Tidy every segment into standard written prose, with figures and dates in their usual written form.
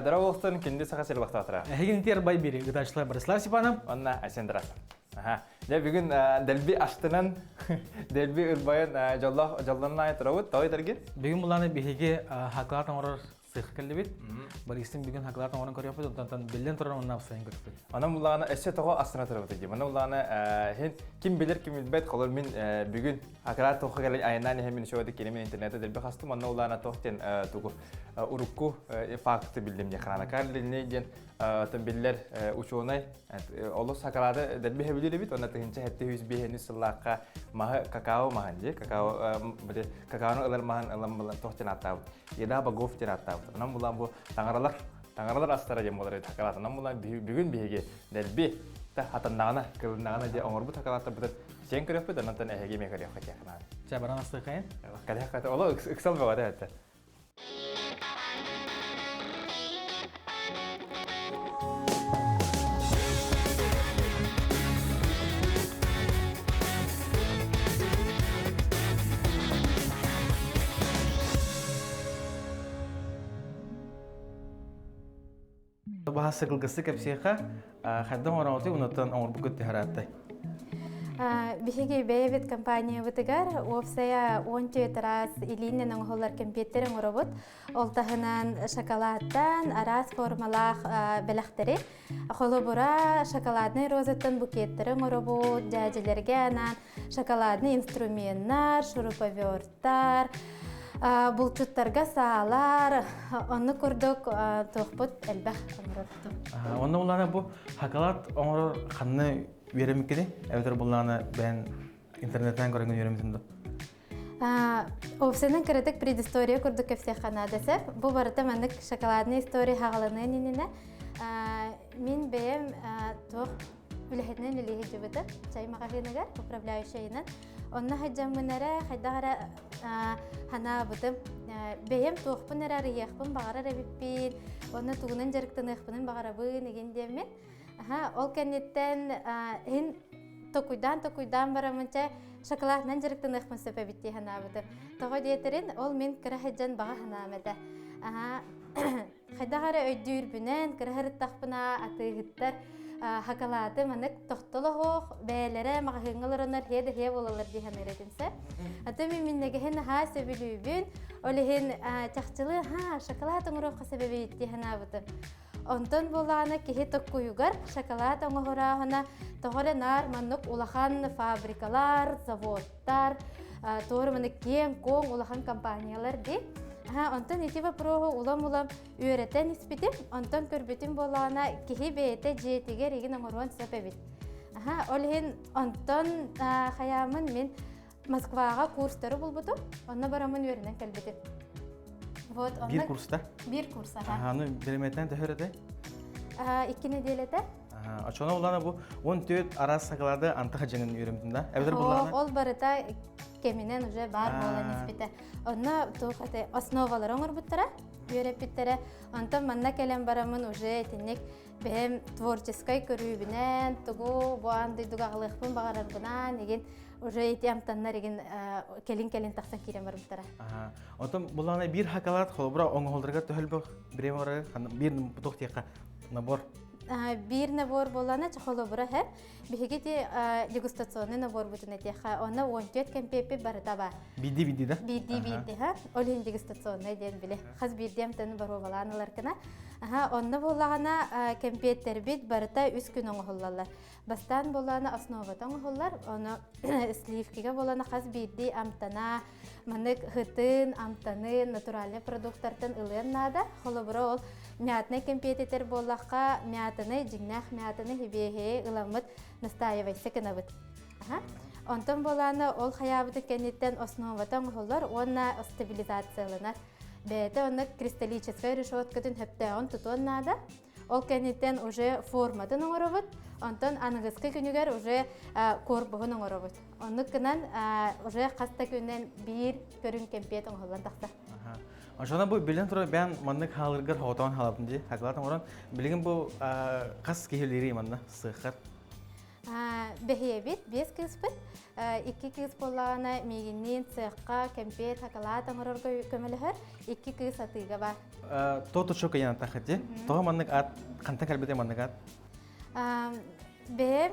Дорооболостон күндү саха сир олохтоохторо. Эһигин итиэр бай бири ытааччылар Борислав Степанов. Онна Айсен Тарасов. Аха. Дьэ бүгүн дэлби астынан, дэлби ырбайын дьоллоох дьоллонун аайы турабыт. Тоҕо этэргин? Бүгүн булааны биһиги хакылаат оҥорор сыах кэллибит. Бористин бүгүн хакылаат оҥорон көрүөхпүт, онтон биллэн турар онно абсайын көрүөхпүт. Онон булааны өссө тоҕо астына турабыт дии. Онон булааны хин ким билэр ким билбэт, холор мин бүгүн акыраа туохха кэлэн айаннаан иһэн мин үчүгэйдик кини мин интернете дэлби хастым. Онно улаана туох диэн тугу урукку факты биллим диэн храна Карлини диэн биллэр учуонай олус сакалаады дэлби хэбилир эбит уонна 1705 сыллаахха маһы какао маһын дии какао какаону ылар маһын ылан булан туох диэн ааттаабыт еда богов диэн ааттаабыт онон булан бу таҥаралар таҥаралар астара диэн буолар эбит хакалаат онон булан бүгүн биһиги дэлби хатаннаҕына кылыннаҕына дьэ оҥорбут хакалааттарбытын сиэн көрүөхпүт онон эһиги эмиэ көрүөххэ диэххэ Чэ баран астыахайын. Кэлиэххэ оло ыксал бөҕөтө этэ. Баһа кылгасты кэпсиэхэ, хайдах оҥороҕутуй унуттан оҥорбуккут түһэрааттай? Биһиги бэйэбит компаниябытыгар уопсайа 14 араас илиинэн оҥоһуллар кэмпиэттэр оҥоробут. Ол таһынан шоколадтан араас формалаах бэлэхтэри, холобура, шоколаднай розаттан букеттары оҥоробут, дьээдьилэргэ анаан шоколадный инструменнар, шуруповерттар, булчуттарга саалар, оннук курдук туохпут элбэх оҥорорбут. Онно буллаана бу шоколад оҥорор ханна үөрэммиккиний? Эбэтэр буллаана бэйэн интернеттэн көрөнгөн үөрэммитин да? Овсенын кыратык предыстория курдук кэпсиэххэ наада сөп. Бу барыта маннык шоколадный история хаҕаланыан иннинэ мин бэйэм туох үлэһитинэн үлэлии сылдьыбытым чай маҕаһыыныгар управляющайынан. Онно сылдьаммын эрэ хайдах эрэ санаабытым бэйэм туохпун эрэ арыйыахпын баҕарар эбиппин, онно тугунан дьарыктаныахпынын баҕарабын игин диэммин. Аха, ол кэнниттэн иһин токуйдаан-токуйдаан бараммын чэ шоколадынан дьарыктаныахпын сөп эбит дии санаабытым. Тоҕо диэтэрин, ол мин кыра сылдьан баҕа санаам этэ. Аха, Хайдах эрэ өйдүүрбүнэн, кыра сырыттахпына атыыһыттар хакалааты маннык тохтолоһуох, бэйэлэрэ маҕаһыыҥҥа олороннор хиэ да хиэ буолаллар дии саныыр этим сэ. Аты мин миннэгэһин наһаа сөбүлүүбүн, ол иһин чахчылыы ха шоколад оҥоруохха сөбөбүт дии санаабытым. Онтон буолаана киһи токкуйугар шоколад оҥоһорооһуна тоҕо эрэ наар маннык улахан фабрикалар, заводтар, туора маннык киэҥ-куоҥ улахан компаниялар дии. Онтон ити вопроһу улам-улам үөрэтэн испитим. Онтон көрбүтүм буолаана киһи бэйэтэ дьиэтигэр игин оҥоруон сөп эбит. Ол иһин онтон хайаамын мин Москваҕа курстары булбутум. Онно бараммын үөрэнэн кэлбитим. Вот, онно... Биир курста? Биир курс, аха. Аны биреметтен төһөр этэй? Икки нэдиэлэтэ. Очоно улана бу 14 араас сакалады антах дьаҥын үөрэмтин да? Эбэтэр буллаҕына? Ол барыта кэминэн уже баар буолан испитэ. Онно туох это основалары оҥорбуттара, үөрэппиттэрэ. Онтон манна кэлэн бараммын уже итинник бэйэм творческай көрүүбүнэн, тугу бу аан дойдуга аҕалыахпын баҕарарбынан игин уже ити амтаннар игин кэлин-кэлин тахсан киирэн барбыттара. Онтон буллаҕына биир хакалаат холобура оҥоһулларыгар төһөлбөх бириэмэ барар биир туох диэххэ набор биир набор буоллаҕына холобура һэ Биһиги ити дегустационный наборбутун этиэххэ, онно 14 кэмпиэппит барыта баар. Биирдии-биирдии да? Биирдии-биирдии, ха. Ол иһин дегустационный диэн били. Хас биирдии амтаны боруобалаан ылар гына. Аха, онно буоллаҕына кэмпиэттэрбит барыта үс күн оҥоһуллаллар. Бастаан буоллаҕына основата оҥоһуллар, ону сливкигэ буоллаҕына хас биирдии амтана, Маннык һытын, амтанын натуральнай продуктартан ылыан наада. Холобура ол мятнай кэмпиэтитэр буоллахха, мятаны, дьиҥнээх мятаны хибиэһи ыламмыт настаивайся гынабыт. Онтон буолаана ол хайаабытын кэнниттэн основата оҥоһуллар уонна стабилизацияланар. Бэйэтэ онно кристаллическай решеткатын хөптөөҕүн тутуон наада. Ол кэнниттэн уже форматын оҥоробут, онтон аныгыскы күнүгэр уже корпуһун оҥоробут. Оннук гынан уже хас да күнүнэн биир көрүҥ кэмпиэт оҥоһуллан тахсар. Ошоно бу билэн турар бэйэн маннык хаалыргар хоҕотоон хаалабын дии. Хакылаат оҥорон билигин бу хас киһи үлэлиир манна сыаххар? Бэһиэбит, биэс кыыспыт. Икки кыыс буоллаҕына миигинниин цехха кэмпиэт, шоколад оҥорорго көмөлөһөр. Икки кыыс атыыга бар. Тото чоко янатахати. Тоҕо маннык ат хантан кэлбитэ маннык ат? Бэйэм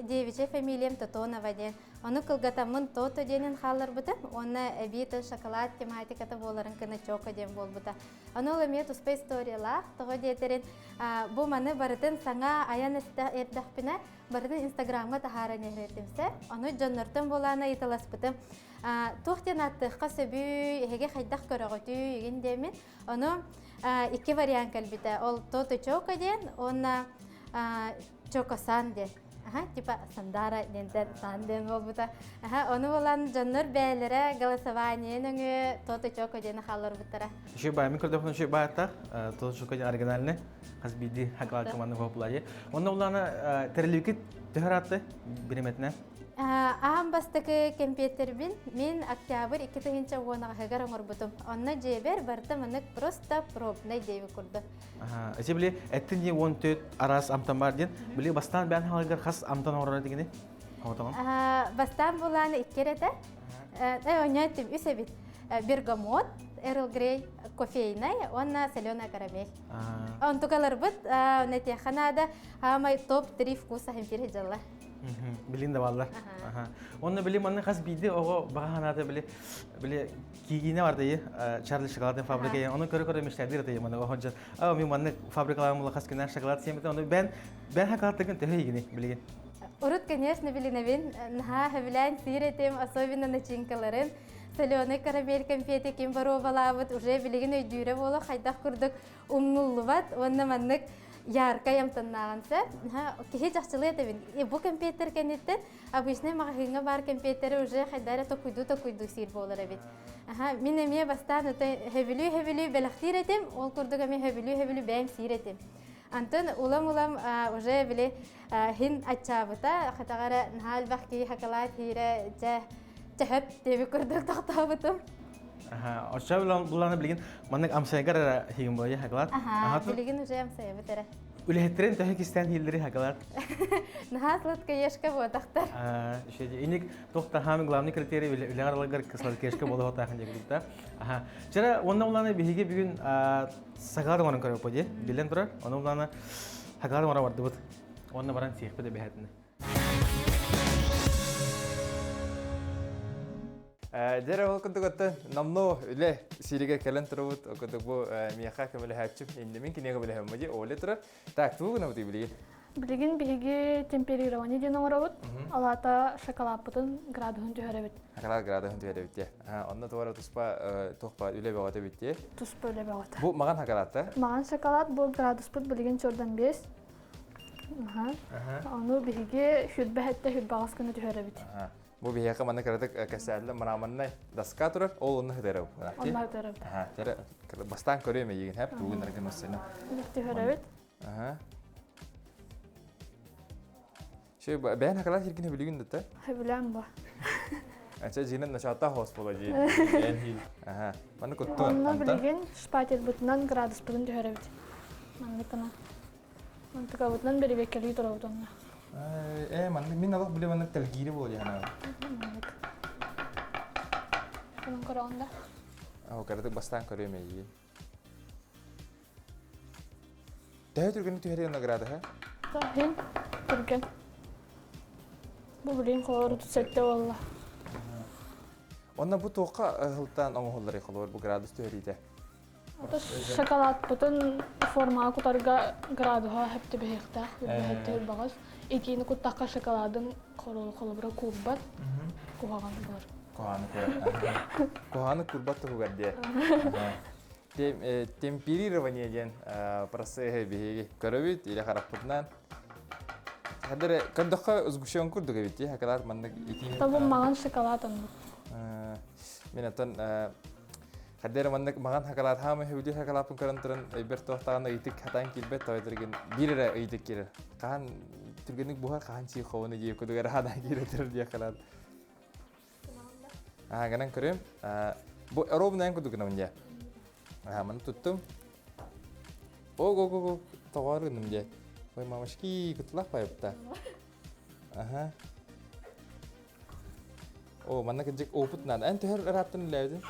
девичья фамилиям Тотонова диэн. Ону кылгатаммын Тото диэнин хаалларбытым уонна эбии шоколад тематиката буоларын кына Чоко диэн буолбута. Ону ол эмиэ туспа историялаах. Тоҕо диэтэрин бу маны барытын саҥа айан эрдэхпинэ барытын Инстаграмҥа таһааран иһэртим сэ. Ону дьоннортон буолаана ыйыталаспытым. Туох диэн ааттыахха сөбүй, эһиги хайдах көрөҕүтүй игин диэмин. Ону икки вариант кэлбитэ. Ол Тото Чоко диэн уонна Чокосан диэн. Аха, типа Сандара диэнтэн Сан диэн буолбута. Аха, ону булан дьоннор бээлэрэ голосование нөҥүө Тото Чоко диэни хаалларбыттара. Еще бай, мен көрдөхпүнэ еще бааттах, Тото Чоко диэн оригинальный, хас биирдии хаклаат команда популярный. Онно булана тэрилүүкүт төһөр атты бириметинэ? Аан бастакы кэмпиэтэрбин мин октябрь 2010 оҥорбутум. Онно дьиэбэр барыта маннык просто пробный диэби курдук. Эти били эттин дии 14 араас амтан бар диэн. Били бастаан бээн хаалыгар хас амтан оҥорор дигини? Бастаан булааны икки эрэтэ. Э, онньо эттим үс эбит. Бергамот, Эрл Грей кофейный уонна соленая карамель. Онтукаларбыт нэтиэхэ наада хаамай топ-3 вкуса хэмпир дьалла. Билин да баллар. Онно били манны хас биирди оҕо баҕа санаата били били киигине бар дии Чарли шоколадный фабрика оны көрө-көрө мечтадыр дии маны оһонжон. А мен манны фабрикалар мула хас күнә шоколад сиэмите оны бен бен шоколадтыгын төһө игини билигин. Урут, конечно, билинэбин. Наһаа хөбүлээн сиир этим, особенно начинкаларын. Соленый карамель конфеты ким боруобалаабыт уже билигин өйдүүрэ буолуо хайдах курдук умнуллубат уонна маннык яркай амтаннааҕын сөп. Киһи чахчылыы этэбин. Бу кэмпиэттэр кэнниттэн обычный маҕаһыыҥҥа баар кэмпиэттэри уже хайда эрэ токуйдуу-токуйдуу сиир буолар эбит. Мин эмиэ бастаан хөбүлүү-хөбүлүү бэлэхтиир этим, ол курдук эмиэ хөбүлүү-хөбүлүү бэйэм сиир этим. Антон улам-улам уже били хин аччаабыта, хатаҕа эрэ наһаа элбэх киһи хакалаат хиирэ дьэ чэһэп диэби курдук тохтообутум. Оччо буланы билигин маннык амсайгар эрэ хигин буолуо хакалаат. Аха, билигин уже амсайабыт эрэ. Үлэһиттерин төһө кистээн хииллери хакалаат. Наһаа сладкоежка буотахтар. Иник туох хаамы главный критерий үлэҕэр аларгар сладкоежка буола хотаахын дьэ Аха. Чара онно уланы биһиги бүгүн сагалар оҥорон көрөппө дии. Билэн турар. Ону уланы сагалар оҥоро бардыбыт. Онно баран сиэхпит эбэһэтинэ. Дьэ ол курдук оттон номнуо үлэ сиригэ кэлэн турабыт. Ол курдук бу миэхэ көмөлөһөөччүм иннимин киниэхэ көмөлөһөммө дии Оля турар. Так, тугу гынабытый билигин? Билигин биһиги темперирование диэн оҥоробут. Ол аата шоколадпытын градуһун түһэрэбит. Шоколад градуһун түһэрэбит дии. Онно туора туспа туох баар үлэ бөҕөтө эбит дии. Туспа үлэ бөҕөтө. Бу маҕан шоколадта? Маҕан шоколад бу градуспут билигин чордан биэс. Ону биһиги сүрбэ сэттэ сүрбэ аҕыс гына түһэрэбит. Бу биһиэхэ манна кыратык кэсээллэ мраморнай доска турар, ол онно сытыарабыт. Онно сытыарабыт. Аха, бастаан көрүөм эйигин, хэп, тугун аргын өссөнө. Түһэрэбит. Аха. Шö бэйэн хакалаат хиргин хөбүлүгүн дата? Хөбүлээн ба. Ача жинен начата хос бола жи. Бэйэн хил. Аха. Маны кутту. Онно билигин шпательбытынан градуспытын түһэрэбит. Манныкына. Мантыкабытынан бэрэбиэккэлии турабыт онно. Э, маннык мин алах биле маннык тэлгиири буолуо дии Маннык. Онон көрөҕүн да? Оо, кыратык бастаан көрүөм эйиин. Төһө түргэнник түһэрий наградаһа? Таһын түргэн. Бу билигин холобур 37 буолла. Онно бу туохха ыһылтаан оҥоһулларый холобур бу градус түһэриитэ? Ото шоколадпытын формаҕа кутарга градуһа сөп түбэһиэхтээх, үрбэһэттиһэр баҕас. Итиини куттахха шоколадын холобура куурбат, куһаҕан буолар. Куһаҕаны куурбат. Куһаҕаны куурбат туһугар диэ. Темперирование диэн процеһы биһиги көрөбүт или харахпытынан. Хадары көрдөххө сгущен курдук эбит дии, шоколад маннык итии. Табы маҕан шоколад оннук. Мен оттон Хаддера маннык маҕан шоколад хаамай сөбүлүүр шоколадпын көрөн туран өйбөр туохтаҕына ыйытык хатаан киирбэт тоойдоргин биир эрэ ыйытык киирэр. Хаһан түргэнник буһар, хаһан сии ховуну дии кудугар хадан киирэ турар диэх кэлэн. Аа, гынан көрүм. Бу ровно эн кудук гынабын дии. Аа, маны туттум. Ого-го-го, тоҕоор гынным дии. Ой, мамочки, кутулах байыпта. Аха. О, манна кырдьык опыт надо. Эн төһөр ырааттан үлээбитин?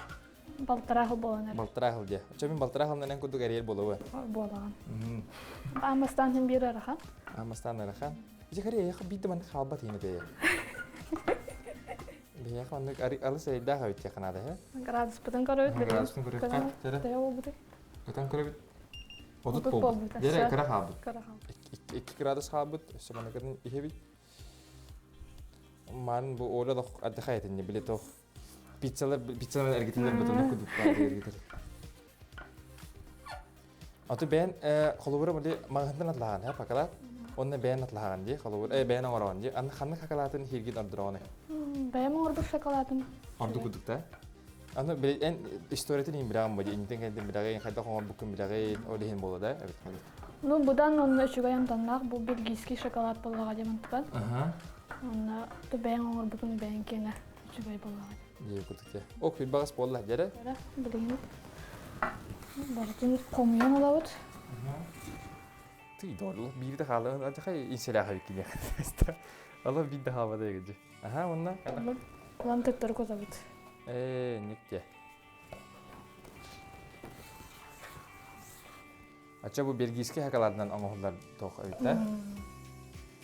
Балтараа хыл буолан эрэ. Балтараа хыл дьэ. Очо мин балтараа хылынан эн курдук эрийэр буолуо. Буолаҕын. Аамастаан син биир ыарахан. Аамастаан ыарахан. Ити хары эйиэхэ биир да маннык хаалбат иһин этэйэ. Биһиэхэ маннык алыс эрэйдээх эбит диэххэ наада, һэ? Градуспутун көрөбүт. Градуспутун көрүөххэ. Төһө буолбутуй? Ытан көрөбүт. 30 буолбут. Дьэ, кыра хаалбыт. Кыра хаалбыт. 2 градус хаалбыт. Өссө манныгын иһэбит. Маан бу Оля дох аддыхай этинне били тох пиццалар пиццалар эргитилер бутун кудук эргитер. Аты бэйэн холобура били маҕаһыынтан атлаһаан һэ шоколад уонна бэйэн атлаһаан дии холобур э бэйэн оҥороон дии аны ханнык шоколатын хиргин ордороҕуный? Бэйэм оҥорбут шоколадым. Ордук кудук да? Аны били эн историятын иһин билэҕин бу дии иннитин кэннитин билэҕин хайдах оҥорбуккун билэҕин ол иһин буолуо да эбит Ну быдан онно үчүгэй амтаннаах бу бельгийский шоколад буоллаҕа диэн мантыкан. Онно бэйэҥ оҥорбутуҥ бэйэҥ киэнэ үчүгэй буоллаҕа. Дии курдук дии. О, күлбэҕэс буолла дьэрэ. Дьэрэ, билигин барытын хомуйан ылабыт. Тый дорлу биир да хаалан адьахай инсэлээх эбит киниэхэ. Ала биир да хаалбата егиджи. Аха, онно. Улан төттөрү кутабыт. Ээ, никте. Ача бу бельгийский шоколадынан оҥоһуллар туох эбит да?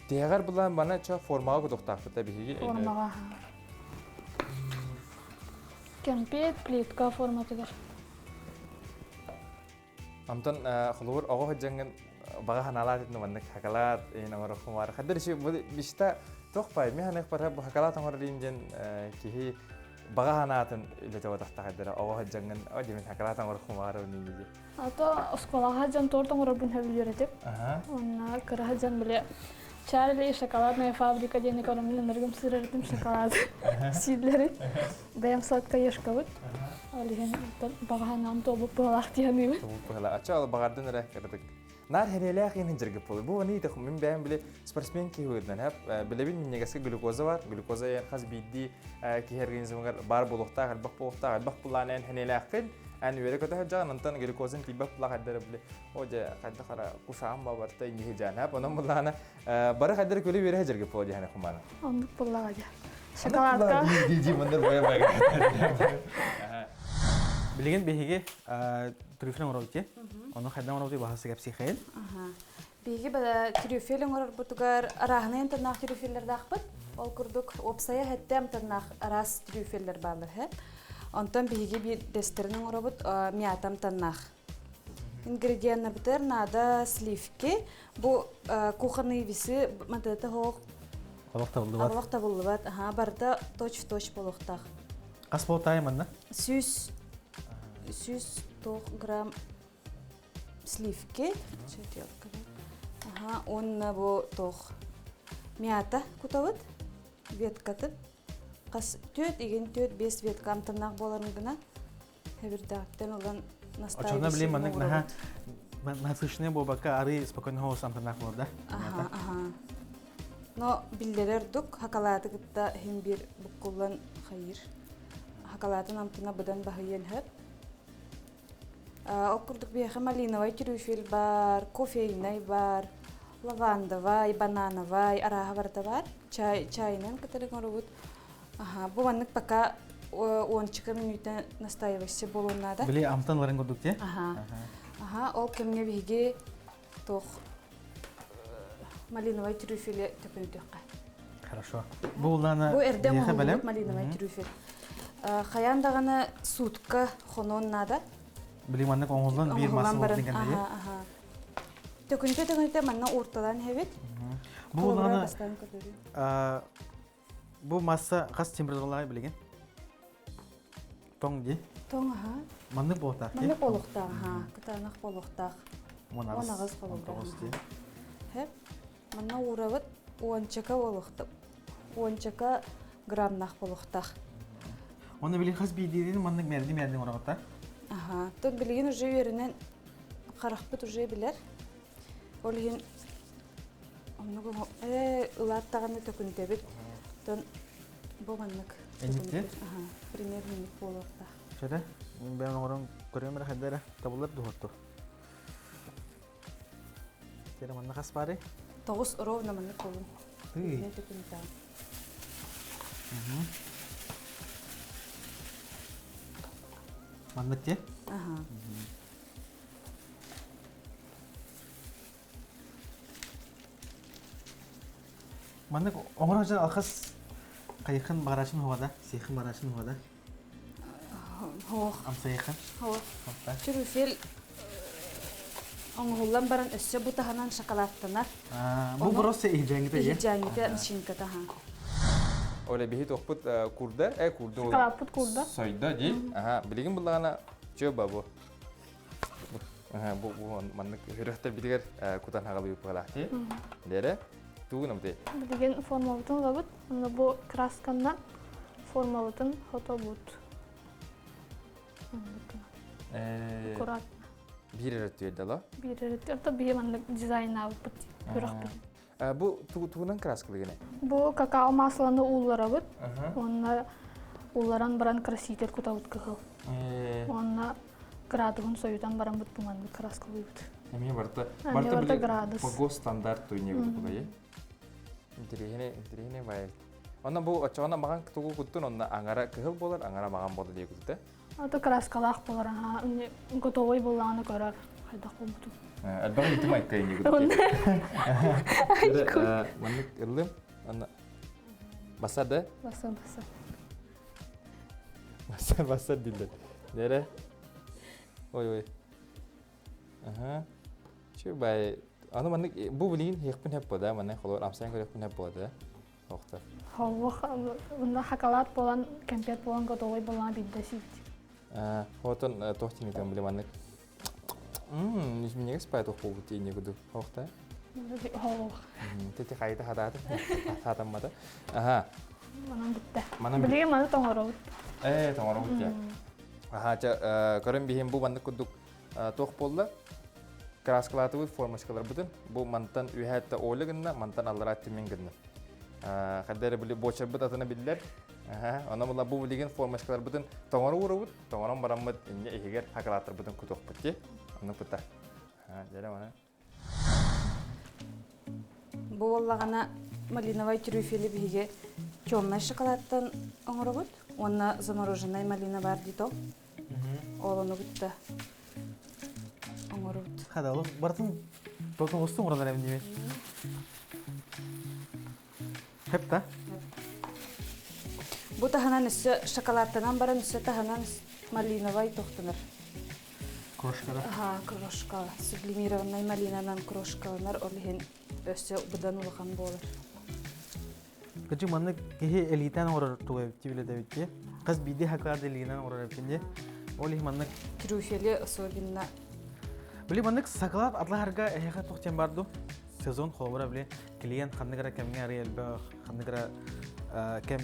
Тиһэҕэр булан бана чо формаҕа кутуохтаахпыт да биһиги Формаҕа. Кэмпиэт плитка форматыгар. Онтон холобур оҕо сылдьаҥҥын баҕа санаалаах этин маннык шоколад иһин оҥороххун баар. Хаддар иши бу бишта туох бай мин ханык бара бу шоколад оҥорор иин диэн киһи баҕа санаатын үлэтэ батахтахайдара оҕо сылдьаҥҥын о димин шоколад оҥороххун баар дии. Ато оскуолаҕа дьон торт оҥорорбун сөбүлүүр этим. Онно кыра дьон били Чарли и шоколадная фабрика диэн экономин ынырыгым сыырар этим шоколад сииллэрин. Бэйэм сладкоежкабыт. Ол иһин баҕа санаам туолбут быһалаах дии саныыбын. Туолбут быһалаах. Ача ол баҕардын эрэ кыратык. Наар хэнээлээх иһин дьаргып буолуй. Бу аны итэх мин бэйэм били спортсмен киһи быһыытынан хэп билэбин минньигэскэ глюкоза бар. Глюкоза эн хас биирдии киһи организмыгар баар буолуохтаах, элбэх буолуохтаах, элбэх булаан эн хэнээлээххин эн үөрэ көтө сылдьаҕын, онтон глюкозын тиийбэт булаах хайдара били о дьэ хайдах ара кушаам ба барта инниһи дьаан хэп онон булаана бары хайдара күлү үөрэ сылдьаргып буолуо диэхэ хумана. Оннук буллаҕа дьэ. Шоколадка. Дии мындар боя боя. Билигин биһиги трюфель оҥоробут дии. Ону хайдан оҥоробут баһасы кэпсиэхэйин. Биһиги трюфель оҥорорбутугар арааһынай амтаннаах трюфеллэрдаахпыт. Ол курдук уопсайа хэттэ амтаннаах араас трюфеллэр бааллар һэ. Онтон биһиги биир дестерин оҥоробут мята амтаннаах. Ингредиеннабытыгар наада сливки. Бу кухонные весы мантата хоох Олох табыллыбат. Олох табыллыбат. Аха, барыта точь-в-точь буолуохтаах. Хас буолтаайы манна? 100 грамм сливки. Аха, уонна бу туох мята кутабыт, веткатын. Хас түөрт игин түөрт биэс ветка амтаннаах буоларын гына Хэбирдээхтэн ылан Оччоҕуна билим маннык наһаа насыщенный буолбакка арыы спокойно соҕус амтаннаах буолар да? Аха, аха. Но биллэрэр дук хакалааты кытта иһин биир буккуллан хайыр. Хакалаатын амтана быдан баһыйан сөп. Ол курдук биһиэхэ малиновай трюфель бар, кофейнай бар, лавандовай, банановай арааһа барыта бар. Чай, чайынан кытары оҥоробут. Аха, бу маннык пока уончика мүнүүтэ настаивайся буолуон наада. Били амтан ларын курдук те? Аха. Аха, ол кэмҥэ биһиги туох малиновай трюфели төкүнүтүөххэ. Хорошо. Бу улаана Бу эрдэ оҥоһуллубут малиновай трюфель. Хайаан даҕаны сутка хонуон наада. Били маннык оҥоһуллан биир масса буолбутун кэннэ. Аха, аха. Төкүнүтэ төкүнүтэ манна уурталаан иһэбит. Бу улаана Бу масса хас температуралаах билигин? Тоҥ дии. Тоҥ аха. Маннык буолуохтаах дии. Маннык буолуохтаах аха. Кытаанах буолуохтаах. 18 холобура. дии. Хэп. Манна уурабыт уончака буолуохтаах. Уончака граммнаах буолуохтаах. Оны билигин хас биирдиирин маннык мэрди-мэрди оҥороҕуттар? Аха. Тут билигин уже үөрэнэн харахпыт уже билэр. Ол иһин Оннук ээ ылааттаҕына төкүнтэбит. Оттон бу маннык. Энники? Аха, пример минник буолуохтаах. Чөтө, мин бэйэм оҥорон көрүөм эрэ хайда эрэ табыллар дуһутту. Тере манна хас баарый? Тоҕус ровно маннык болун. Тый. Маннык те? Ага. Маннык оҥоро сылдьан алхас хайыхын баҕарачын хуода, сиэхин баҕарачын хуода. Хоох. Амсайыхын. Хоох. Трюфель оҥоһуллан баран өссө бу таһынан шоколадтанар. Бу просто иһдьээҥҥитэ Иһдьээҥҥитэ начинката аха. Оля биһи туохпут курда, э курда Шоколадпыт курда. Сойдо дии. Аха, билигин буллаҕына чөө бабу. Бу бу маннык үрөхтөрбүтүгэр кутан хагалыыппалаах дии. Дere тугун амты. Билигин формабытын ылабыт. Онно бу красканнан формабытын хотобут. Аккуратно. Биир эрэ түөрдэ Биир эрэ түөрдэ биир маннык дизайнаабыппыт көрөхпүт. Бу тугунан краскалыгын? Бу какао масланы уулларабыт. Уонна уулларан баран краситель кутабыт кыһыл. Уонна градуһун сойутан баран бут маннык краскалыыбыт. Эмиэ барыта барыта градус. По госстандарт туйнебут булайы. Интириэһинэй, интириэһинэй баайы. Онно бу оччоҕуна маҕан тугу куттун онно аҥара кыһыл буолар, аҥара маҕан буолар диye кутта. Ото краскалаах буолар, аха, готовый буоллаҕына көрөр хайдах буолбутун. Элбэх ыйытым айка инни кутут. Маннык ыллым. Анна Баса да? Баса, баса. Баса, баса диллер. Нере? Ой, ой. Аха. Чү бай. Аны маннык бу билигин хиэхпин хеп да, манна холор амсайан көрөхпүн хеп да. Охтар. Холлох мында хакалаат болан, кэмпиэт болан готовый болан бидде сиит. Хотон туох тинийтэн били маннык. Мм, минньигэс бай туох буолбут диэн куду. Охта. Холлох. Тети хайта хатааты. Хатаммата. Аха. Манан бүттэ. Билигин маны тоҥоробут. Ээ, тоҥоробут дьэ. Аха, чэ, көрөн биһим бу маннык курдук туох буолла? Краскалаатыбыт формочкаларбытын бу мантан үөһээттэ Оля гынна, мантан аллараа Тимин гынна. Хайда эрэ били буочарбыт атына биллэр. Онон була бу билигин формочкаларбытын тоҥору уурабыт, тоҥорон бараммыт инньэ иһигэр хакалааттарбытын кутуохпут дии. Оннук кута. Дьэ мана. Бу буоллаҕына малиновай трюфели биһиги темнай шоколадтан оҥоробут уонна замороженнай малина бар дито. Ол ону кытта оҥоробут. Хадалы бартын тоғыстың оранар эбин Хеп та? Бу таһынан өссө шоколадтанан баран өссө таһынан малиновай тохтонор. Крошкада. Аха, крошка. Сублимированный малинанан крошкаланар, ол иһин өссө быдан улахан буолар. Кычы маннык киһи элитен оҥорор туга эбит билэ Хас биирдии хакаады илиинэн оҥорор эбитин дии. Ол иһин маннык Трюфели особенно Били маннык сакалаат атлаһарга эһиэхэ туох диэн бар дуу? Сезон холобура били клиент ханнык эрэ кэмҥэ арый элбэх, ханнык эрэ кэм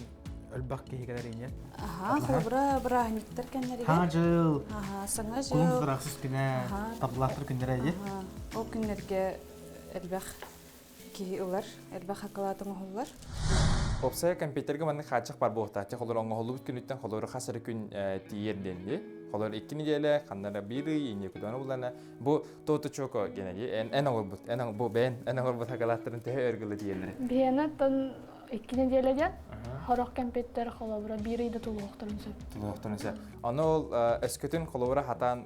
элбэх киһи кэлэр иньэ. Аха, холобура бырааһынньыктар кэмнэригэр. Саҥа дьыл. Аха, саҥа дьыл. Кулун тутар күнэ, таблааттар күннэрэ дии. Ол күннэргэ элбэх киһи ылар, элбэх акылаат оҥоһуллар. Уопсайа компьютерга маннык хааччах бар буолуохтаах. Холор оҥоһуллубут күнүттэн холору хас эрэ күн тиийэр диэн Холор икки неделя, ханна биир ый, инньэ булана. Бу Тото Чоко генеди эн эн оҥорбут, эн бу бэйэн эн оҥорбут акылааттарын төһө өр гыла тиийэллэр? Биһиэнэ тон икки неделя диэн хорох кэмпиэттэр холобура биир ыйда тулуохтарын сөп. Тулуохтарын сөп. Аны ол өскөтүн холобура хатаан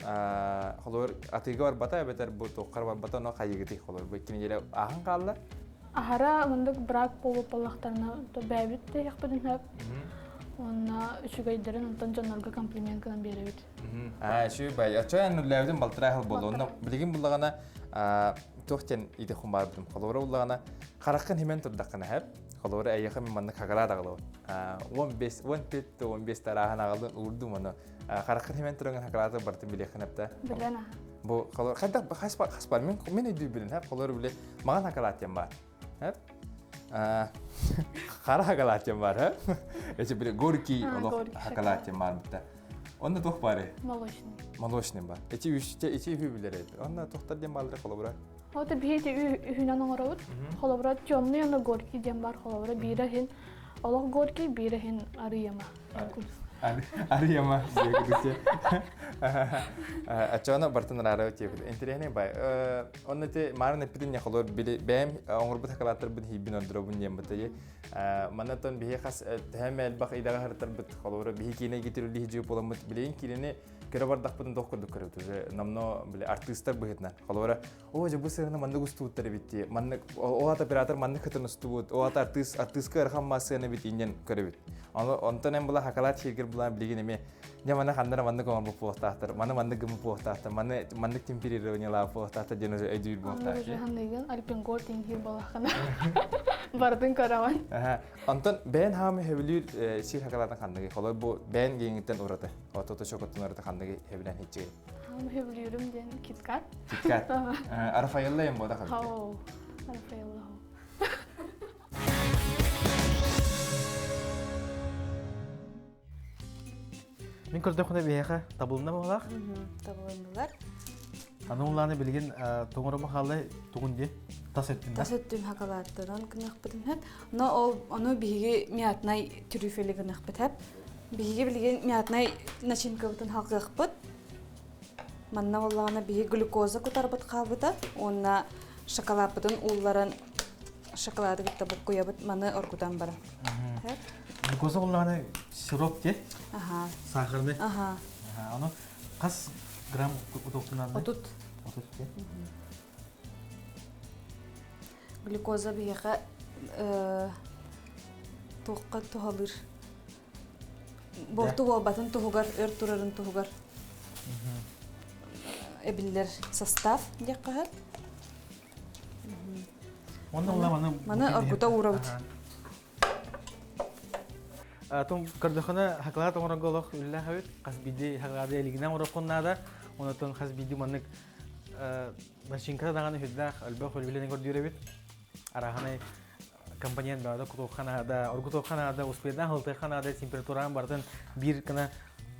холобур атыыга барбата эбэтэр бу туоххар барбата ону хайыгытый холобур бу икки неделя ааһан хаалла. Аһара мындык брак буолуп боллахтарына то бэйэбит да иһиэхпитин сөп. Уонна үчүгэйдэрин онтон дьоннорго комплимент гынан биэрэбит. Аа, үчүгэй бай. Оччо эн үллээбитин балтараа хыл буолла. Онно билигин буллаҕына туох диэн ити хумбаарбытым. Холобура буллаҕына хараххын химэн турдаххына хэп. Холобура эйиэхэ мин маннык хагара даҕалабын. 15, 14, 15 тарааһын аҕалын уурдум ону. Хараххын химэн туран хакалааты бартын билиэххин эптэ. Билэн аха. Бу холор хайдах хас хас бар мин мин өйдүүбүн хэп. Холобура биле маҕан хакалаат диэн баар. Хэп. Хара хакалаат диэн баар хэп. Эчи биле горький олох хакалаат диэн баар битта. Онно туох баары? Молочный. Молочный бар. Эти үсте эти үһү билэр эбит. Онно туохтар диэн бааллар холобура? Ото биһи үһүнэн оҥоробут. Холобура темный уонна горький диэн бар холобура биирэ иһин олох горький, биирэ иһин арыйама. Арыйама диэкүтүчэ. Аччоно бартын араара тиэбит. Интересный бай. Онно те марын эппитин нехолор били бэм оҥорбут хакалааттарбын хийбин ордоробун диэн бытайы. Манна тон биһи хас тэһэм элбэх идэҕэ харытарбыт холобура биһи киинэ гитирүлли хижи буоламмыт билигин киинэни көрө бардахпытын тох курдук көрөбүт уже намно били артыыстар быһытынан холобура о же бу сыһына маннык устубуттар эбит дии маннык ол ата оператор маннык кытын устубут ол ата артыыс артыыска ыарахан массыана эбит иннен көрөбүт онтон эн була хакалаат сиргер булан билигин эми дьэ маны ханнара маннык оҥорбут буолуохтаахтар маны маннык гыммыт буолуохтаахтар маны маннык темперированиелаах буолуохтаахтар диэн уже өйдүүр буолуохтаах Уже ханныгын альпингол тиҥхир буолаххына бардын көрөҕүн. Онтон бэйэн хаамы хөбүлүүр сир хакалаатын ханныгы холой бу бэйэн гиэҥиттэн ураты отото чокоттун ураты ханныгы хэбилэн хитчиги Хаамы хөбүлүүрүм диэн киткат. Киткат. Рафаэлла ем бода хабит. Хау. Рафаэлла. Мин көрдөхүнэ биһиэхэ табылынна баҕалаах. Табылыннылар. Аны улааны билигин тоҥоромо хаалла тугун дии тас өттүн Тас өттүн хакалааттаран гыныахпытын сөп. Но ол ону биһиги мятнай трюфели гыныахпыт сөп. Биһиги билигин мятнай начинкабытын халгыахпыт. Манна буоллаҕына биһиги глюкоза кутарбыт хаалбыта уонна шоколадпытын уулларан шоколады кытта буккуйабыт маны оргутан баран. Глюкоза буоллаҕына сироп дии. Аха. Сахарный. Аха. Ону хас грамм утуктунан? 30. 30 дии. Глюкоза биһиэхэ туохха туһалыыр? Буорту буолбатын туһугар, өр турарын туһугар эбиллэр состав диэххэ сөп. Онно ула маны Маны оргута уурабыт. Тум көрдөхөнө хакылаат оҥорорго олох үллээх эбит. Хас биирдии хакылааты илигинэн оҥоруоххун наада. Онотон хас биирдии маннык начинката даҕаны сүрдээх элбэх үлэлэни көрдүүр эбит. Арааһынай компонент баада кутуохха наада, оргутуохха наада, успуйдаан халтыахха наада, температураан барытын биир гына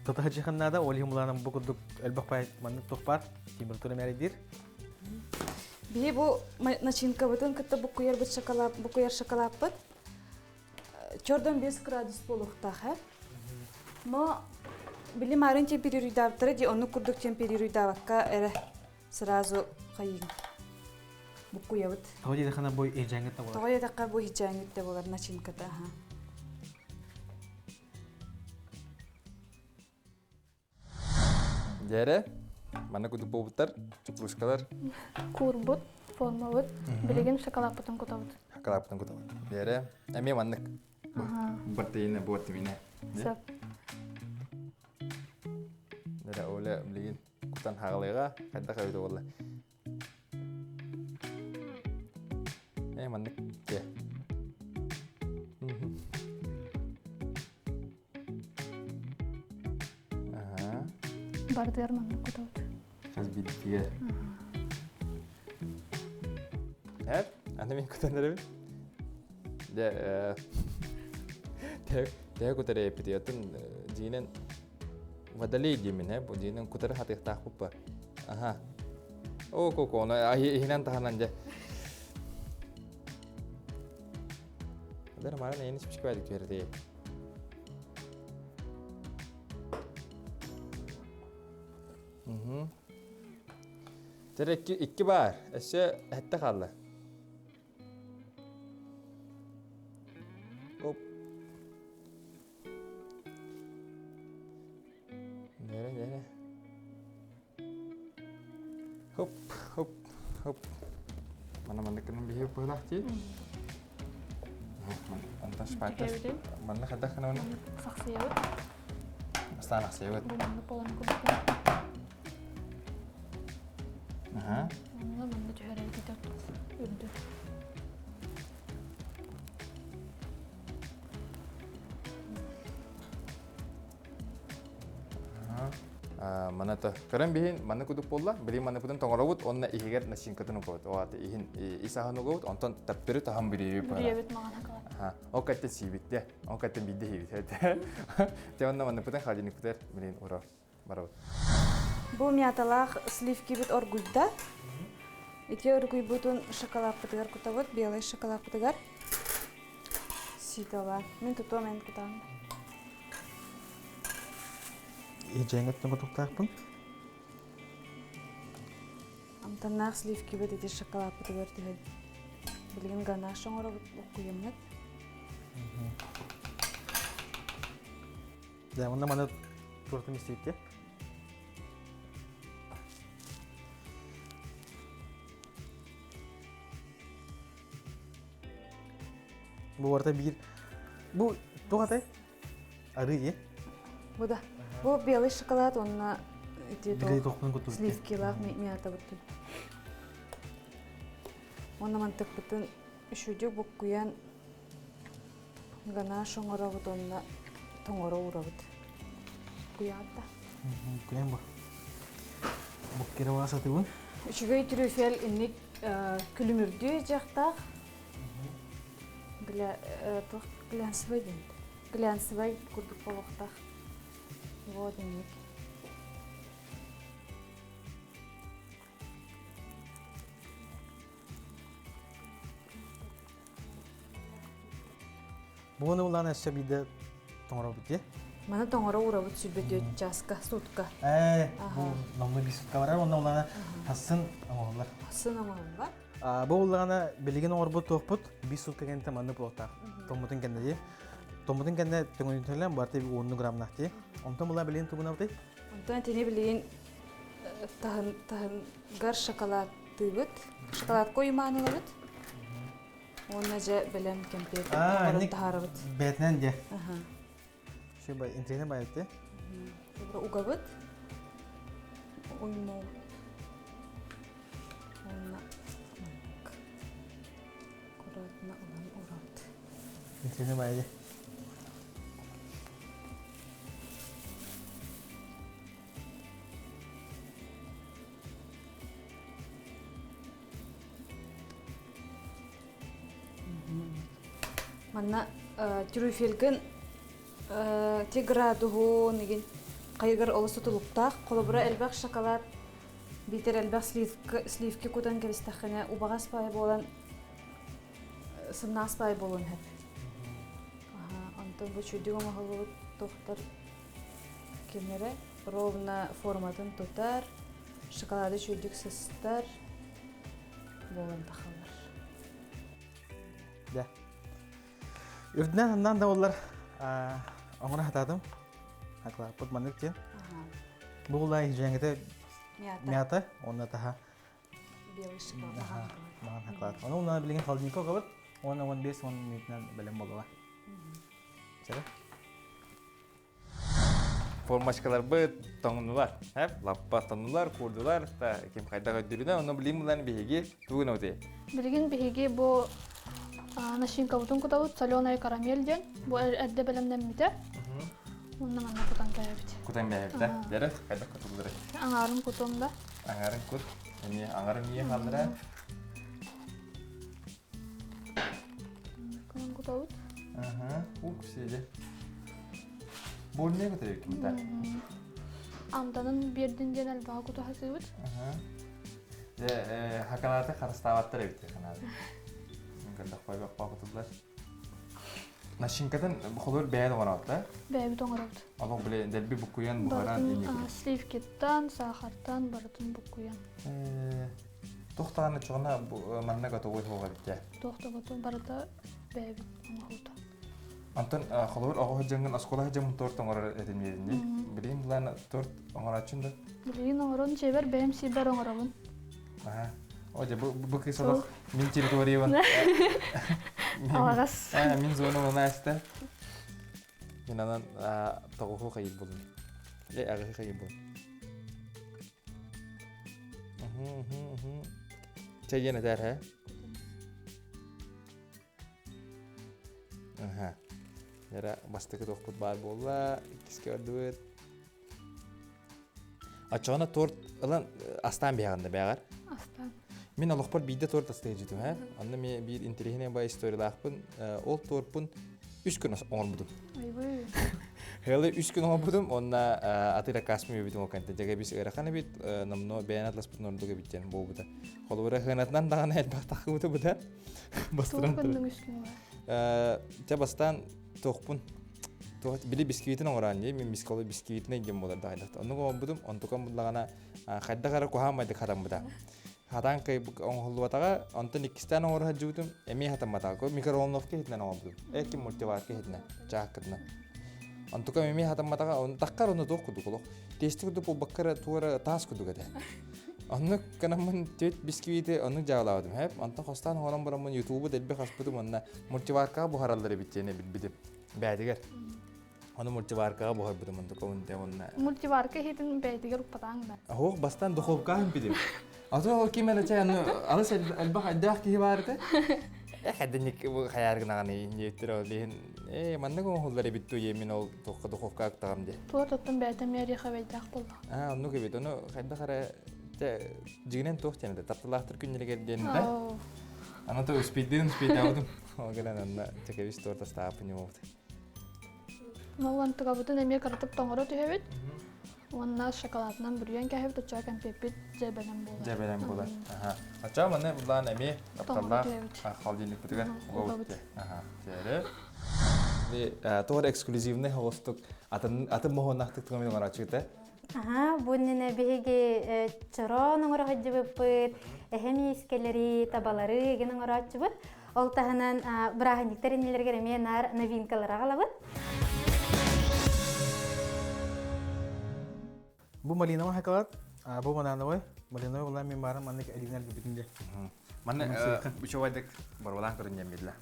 тута сылдьыахха наада. Ол иһин булаанан бу курдук элбэх пай маннык туох баар температура мээрийдиир. Биһи бу начинкабытын кытта буккуйарбыт шоколад, буккуйар шоколадпыт чордон 5 градус буолуохтаах э. Но били марын темперируйдаабыттара ди оннук курдук темперируйдаабакка эрэ сразу хайыын буккуйабыт. Тоҕо диэтэххинэ бу иһдьээҥҥит да буолар. Тоҕо диэтэххэ бу иһдьээҥҥит да буолар начинката аха. Дьэрэ, манна кудук буолбуттар, чупрушкалар. Куурбут, формабыт, билигин шоколадпытын кутабыт. Шоколадпытын кутабыт. Дьэрэ, эмиэ маннык. Бартыйына, буортимине. Сөп. Дьэрэ, Оля билигин кутан хаалыаҕа, хайдах эбит буолла. Э, маннык дьэ. Бардыар маннык кутабыт. Хас биирдигэ. Эп, аны мин кутан эрэбин. Дьэ, тэһэ кутар эппити, оттон дьиинэн водолей диэмин, э, бу дьиинэн кутары хатыахтаахпыт ба. Аха. О, коко, ону иһинэн таһынан дьэ. Дэр маран эйини чипчикбайдык түһэрдей. Тэр икки, икки бар. Өссө этте хаалла. Оп. Нере, нере. Хоп, хоп, хоп. Мана манныккынан биһиги быһылаах дии. Онтон шпатер. Манна хайдах гына оны? Сахсыйабыт. Бастаан ахсыйабыт. Бу маннык буолан курдук. Аха. Манна манна түһэрэн кэтэр үрдүк. Мана то көрөн биһин манна кудук буолла. Билин манныпытын тоҥоробут, онно иһигэр начинкатын угабыт. О аты иһин ис аһын угабыт, онтон таптыры таһан бүрүйүбүт. Бүрүйэбит маҕан хакалат. Ол каттен сиибит де. Ол каттен биирдэ сиибит. Те онно манныпытын холодильникпытыгар билин урар барабыт. Бу мяталаах сливкибит оргуйда. Ити оргуйбутун шоколадпытыгар кутабыт, белый шоколадпытыгар. Ситала. Мин тутуом эн кутаҕын. Иһдьээҥҥэ туттахпын. Амтаннаах сливкибит ити шоколадпытыгар түһэн билигин ганаш оҥоробут буккуйаммыт. Дьэ, онно маны туортум истибиттэ. Бу барыта биир бу туох атай? Арыы е? Бу да. Бу белый шоколад уонна ити Билей тохпун куту. сливкилаах мята буттун. Уонна мантыкпытын үчүгэй буккуйан ганаш оҥоробут уонна тоҥоро уурабыт. Куйаатта. Куйан бу. Буккера сатыбын. Үчүгэй трюфель инник күлүмүрдүү дьахтаах. Глянцевый диэн. Глянцевый курдук буолуохтаах. Вот инник. Бугуну улаан өссө биирдэ тоҥоробут дии. Маны тоҥоро уурабыт сүрбэтүөт чааска, сутка. Ээ, бу номну биир сутка барар, онно улаана хасын оҥоһуллар. Хасын оҥоһуллар. Бу улаана билигин оҥорбут туохпут биир сутка кэннэ маннык буолуохтаах. Томмутун кэннэ дии. Томмутун кэннэ төҥөнүтэлэн барыта уонну грамнаах дии. Онтон була билигин тугунабытый? Онтон итини билигин таһын таһынгар шоколадтыыбыт. Шоколадка уймаан ылабыт. Уонна дьэ бэлэм кэмпиэт оҥорон таһаарабыт. Бээтинэн дьэ. Все бай интересно байытты. Угабыт. Уйму. Уонна аккуратно ылан урабыт. Интересно байы. Манна трюфельгин те градуһун игин хайыгар олус тутулуктаах. Холобура элбэх шоколад биитэр элбэх сливки кутан кэбистэххинэ убаҕас паай буолан сымнаас паай буолуон сөп. Онтон бу чүйдүк оҥоһуллубут туохтар кимнэрэ ровно форматын тутар, шоколады чүйдүк сыстар буолан тахаллар. Дьэ. Үрдүнэн аннан да боллар оҥоро хатаатым. Акылааппыт маннык диэн. Бу улай дьэҥэтэ мята, онно таха белый шоколад. Маҕан шоколад. Ону уна билигин холодильникка угабыт. 10-15 минутынан бэлэм буолуоҕа. Чэ. Формачкаларбыт тоҥнулар, эп, лаппа тоҥнулар, куурдулар, та ким хайдах өйдүүрүнэн, онно билигин булан биһиги тугун өтей? Билигин биһиги бу начинкабытын кутабыт соленая карамель диэн. Бу эрдэ бэлэмнэммитэ. Онно манна кутан кээбит. Кутан кээбит, дэрэ хайдах кутуллары? Аҥаарын кутум да. Аҥаарын кут. Эмиэ аҥарын миэ хааллара. Кутан кутабыт. Аха, ук сиэдэ. Больнее кутар кимта. Амтанын биэрдин диэн элбэҕи кута сатыыбыт. Дьэ, хакалааты харыстаабаттар эбит ханаад. Көрдөх қойбақ кутуллар. Начинкатын холур бэйэ оҥороот да? Бэйэбит оҥоробут. Олох били дэлби буккуйан буһаран Барытын сливкиттан, саахартан барытын буккуйан. Туох даҕаны чоҕуна манна готовой суоҕа эбит дьэ. Туох да готовой барыта бэйэбит оҥоһуута. Онтон холобур оҕо сылдьаҥҥын оскуола сылдьаммын торт оҥорор этим диэтин дии. Билигин былаан торт оҥорооччун да? Билигин оҥорон дьиэбэр бэйэм сиирбэр оҥоробун. Аха. О, дьэ, бу, бу кыыс олох мин территориябын. Алаҕас. Мин зонам унаста. Мин анан тоҕуһу хайыр булун. Э, аҕыһы хайыр булун. Чэ, диэн этэр, һэ? Аха. Яра бастакы туохпут баар буолла, иккискэ бардыбыт. Оччоҕуна торт ылан астаан биһэҕин да бээҕэр. Астаан. Мин олохпор биирдэ торт астыы дьитим һэ. Онно ми биир интэриэһинэй бай историялаахпын. Ол тортпун үс күн оҥорбутум. Айбы. Хелы үс күн оҥорбутум, онно атыыра касмы үбүтүм ол кэнтэ. Дьэгэ бис ыарахан эбит, номно бэйэн атласпытын ордук эбит диэн буолбута. Холобура хыанатынан даҕаны элбэх таххыбыта быта. Бастыран Туох үс күн Чэ бастаан туохпун. Туох били бисквитин оҥорон дии, мин бисквит бисквитин диэн буолар да хайдах. Оннук оҥорбутум, онтукам буллаҕына хайдах эрэ куһаҕан майдык хатаммыта. Хатаан оҥоһуллубатаҕа, онтон иккистээн оҥоро сылдьыбытым, эмиэ хатамматаҕа. Микроволновка иһитинэн оҥорбутум. Эркин мультиварка иһитинэн, чааккытынан. Онтукам эмиэ хатамматаҕа, он таххар ону туох курдук олох. Тиэсти курдук буолбакка эрэ туох эрэ таас курдук этэ. Оннук гынаммын түөрт бисквити оннук дьаалаабытым. Хэп, онтон хостаан оҥорон бараммын ютубу дэлби хаспытым уонна мультиваркаҕа буһараллар эбит диэни билбитим. Бээтигэр. Ону мультиваркаҕа буһарбытым онтукабын дэ уонна Мультиварка иһитин бэйэтигэр укпатаҥ да. Оһох бастаан духовкаһын билим. Ато ол ким эрэ чай аны алыс элбэх айдаах киһи баар этэ. Э хаддинник хайаар гынаҕаны диэттэр ол иһин э маннык оҥоһуллар эбит дуу мин ол туохха духовка актаҕым диэ. Туот оттон бэйэтэ эмиэ бэйдээх буолла. Аа оннук эбит. Ону хайдах эрэ чэ дьигинэн туох диэн этэ тапталаахтар күннэригэр диэн да. Аны то успейдыын успейдаабытым. Ол гынан анна чекевис торт астааппын ньумабыт. Нулантыгабытын эмиэ кыратык тоҥоро түһэбит. Уонна шоколадынан бүрүйэн кэһэбит, оччоҕо кэмпиэппит дьэбэлэн буолар. Дьэбэлэн буолар. Аха. Оччоҕо манна булаан эмиэ тапталлаах холодильникпытыгар угабыт. Аха. Тиэрэ. Туор эксклюзивный хоҕустук атын атын моһуоннаахтык тугамын оҥорооччута. Аха, бу иннинэ биһиги чороон оҥоро сылдьыбыппыт, эһэ миискэлэри, табалары игин оҥорооччубут. Ол таһынан бырааһынньыктар иннилэригэр эмиэ наар новинкалары аҕалабыт. Бу малиновый шоколад, бу банановый. Малиновый була мен барым маннык элинер бүтүн де. Манна үчүгэйдик барбалаан көрүн диэн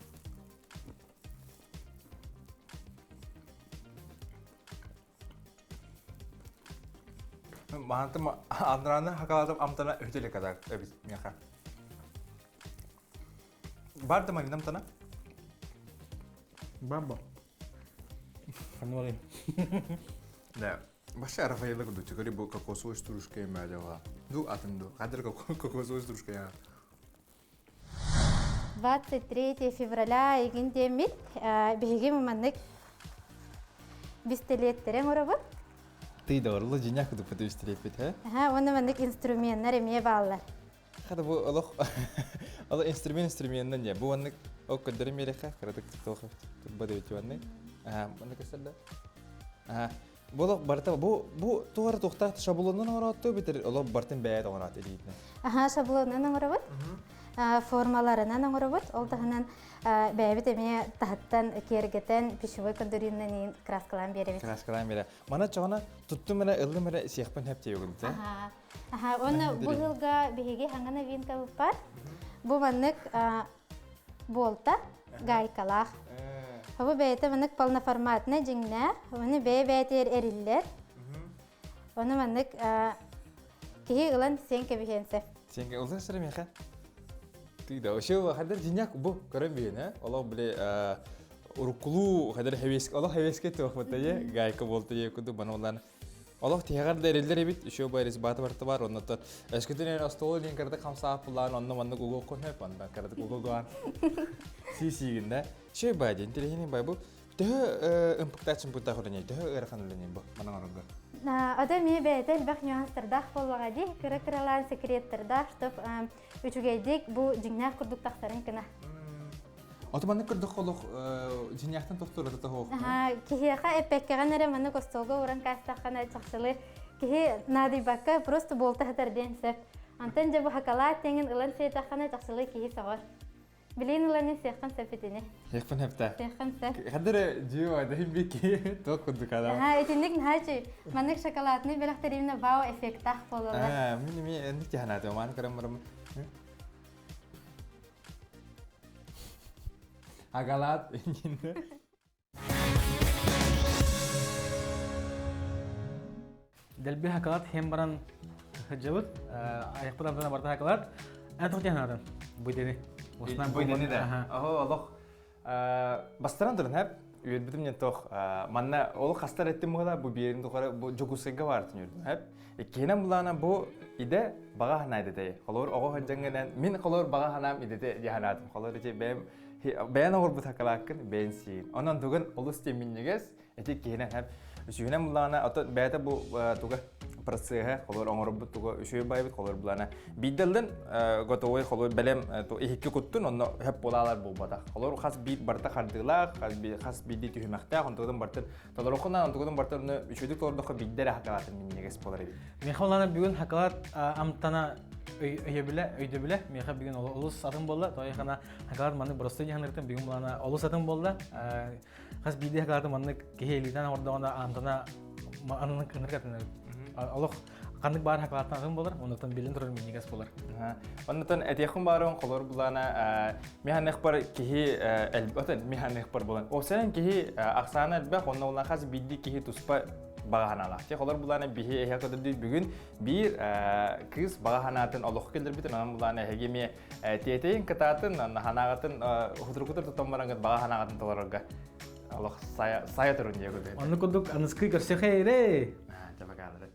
Маантым андраны хакалатым амтана өтөле кадар эбит меха. Бар да малина амтана? Бамба. Ханвары. Да. Баша Рафаэлла курдук чекали бу кокосовой стружка имя Ду атын ду. Хадыр кокосовой стружка я. 23 февраля игин диэммит биһиги маннык бистэлиэттэри оҥоробут. Ты да орло дьиняк кудуппут бистэлиэппит, һэ? Аха, уонна маннык инструменнар эмиэ бааллар. Хата бу олох олох инструмент инструменнан дьэ. Бу маннык ол көрдөрөн биэрэххэ кыратык туох турба диэбит маннык. Аха, маннык көстөр да. Аха. Бу олох барыта бу бу туох эрэ туохтаах шаблонун оҥоротту битер олох бартын бэйэт оҥороот илиитинэн. Аха, шаблонунан оҥоробут. Формаларынан оҥоробут. Ол таһынан бэйэбит эмиэ таһыттан киэргэтэн пищевой көрдөрүүнэн краскалаан биэрэбит. Краскалаан биэрэ. Мана чоҕона туттум эрэ ыллым эрэ сиэхпин хэп диэбигин те. Аха. Аха, уонна бу сылга биһиги хаҥа новинкабыт бар. Бу маннык буолта гайкалаах. Бу бэйэтэ маннык полноформатный дьиҥнээх. Ону бэйэ-бэйэтигэр эриллэр. Ону маннык киһи ылан сиэн кэбиһиэн сөп. Сиэн ылсан сире миэхэ. Ты да вообще хадер дьиняк бу көрөн биһин э олох били уруккулуу хадер хевеск олох хевеске туохмутайы гайка буолтайы куду банолан Олох тиһэҕэр да эриллэр эбит, еще бы резбата барыта бар, оннуттан өскөтүн эн остуол илин кыратык хамсаах булаан, онно маннык угуоххун сөп, онно кыратык угугуан сии-сиигин да. Шөй бай диэн интэриэһинэй бай бу. Төһө ымпыктаах-чымпыктаах үлэний, төһө ыарахан үлэний бу манан оҥорорго? Ото эмиэ бэйэтэ элбэх нюанстардаах буоллаҕа дии, кыра-кыралаан секреттардаах, чтоб үчүгэйдик бу дьиҥнээх курдук тахсарын гына. Ото маннык көрдөххө олох дьиҥнээхтэн тохтуур ата тоһуох. Киһиэхэ эппэккэҕин эрэ маннык остуолга ууран каастаххына чахчылы киһи наадыйбакка просто буолта сытар диэн сөп. Антон дьэ бу хакалаат тэҥин ылан сиэтэххинэ чахчылы киһи сөҕөр. Билин ылан сиэххин сөп итини. Сиэхпин сөптө. Сиэххин сөп. Хадыр дьио даһин бики туох курдук ада. Аха, итинник наһаа маннык шоколадный бэлэхтэр вау эффектаах буолаллар. Аа, мин эми энник тиһанаатым, мааны көрөн барам. Агалаат иннинэ. Дэлби хакалат хем баран сылдьабыт. Айахпыт амтана барта хакалат. Эн туох диэн Бу дэни. Бу дэни да. Оһо олох бастаран туран хэп үөрбүтүм диэн туох манна ол хастар эттим буола бу биэрин тухары бу Дьокуускайга баартын үөрдүм хэп иккиһинэн булаана бу идэ баҕа санаа идэтэ холобур оҕо сылдьаҥҥынан мин холобур баҕа санаам идэтэ дии санаатым холобур ити бэйэм бэйэн оҥорбут хакалааккын бэйэн сиин онон тугун олус диэн минньигэс ити иккиһинэн хэп үсүһүнэн буллаҕына ото бэйэтэ бу туга процеһа холор оҥорбут туга үчүгэй байбыт холор булана биирдэллин готовой холор бэлэм иһикки куттун онно хөп буолаалар буолбатах холор хас биир барыта хардыылаах хас биирдии түһүмэхтээх онтугутун бартын толороххуна онтугутун бартын үчүгүйдүк толордоххо биирдэ эрэ хакалаатын минньигэс буолар эбит. Миэхэ улаана бүгүн хакалаат амтана өйөбүлэ өйдөбүлэ миэхэ бүгүн олус атын буолла тоойхана хакалаат маннык боростуой дьаһаныртан бүгүн булана олус атын буолла хас биирдии хакалааты маннык киһи илиитинэн оҥордоҕуна амтана аннык ынырык атын олох ханнык баар хакалааттан атын буолар оннуттан билин турар минньигэс буолар. Оннуттан этиэххин баарыҥ холор булаана механикпар киһи элбэх механикпар буолан осен киһи ахсаана элбэх онно улахан хас биирдии киһи туспа баҕа санаалаах. Те холор булаана биһи эһэ көдөрдүү бүгүн биир кыыс баҕа санаатын олоххо киллэрбитин онон булаана эһиги эмиэ тиэтэйин кытаатын ханаағатын хутурукутур тутан бараҥыт баҕа санааҕытын толорорго олох сайа турун диye Онну курдук аныскы көрсөхэ эрэ. Чапакаалары.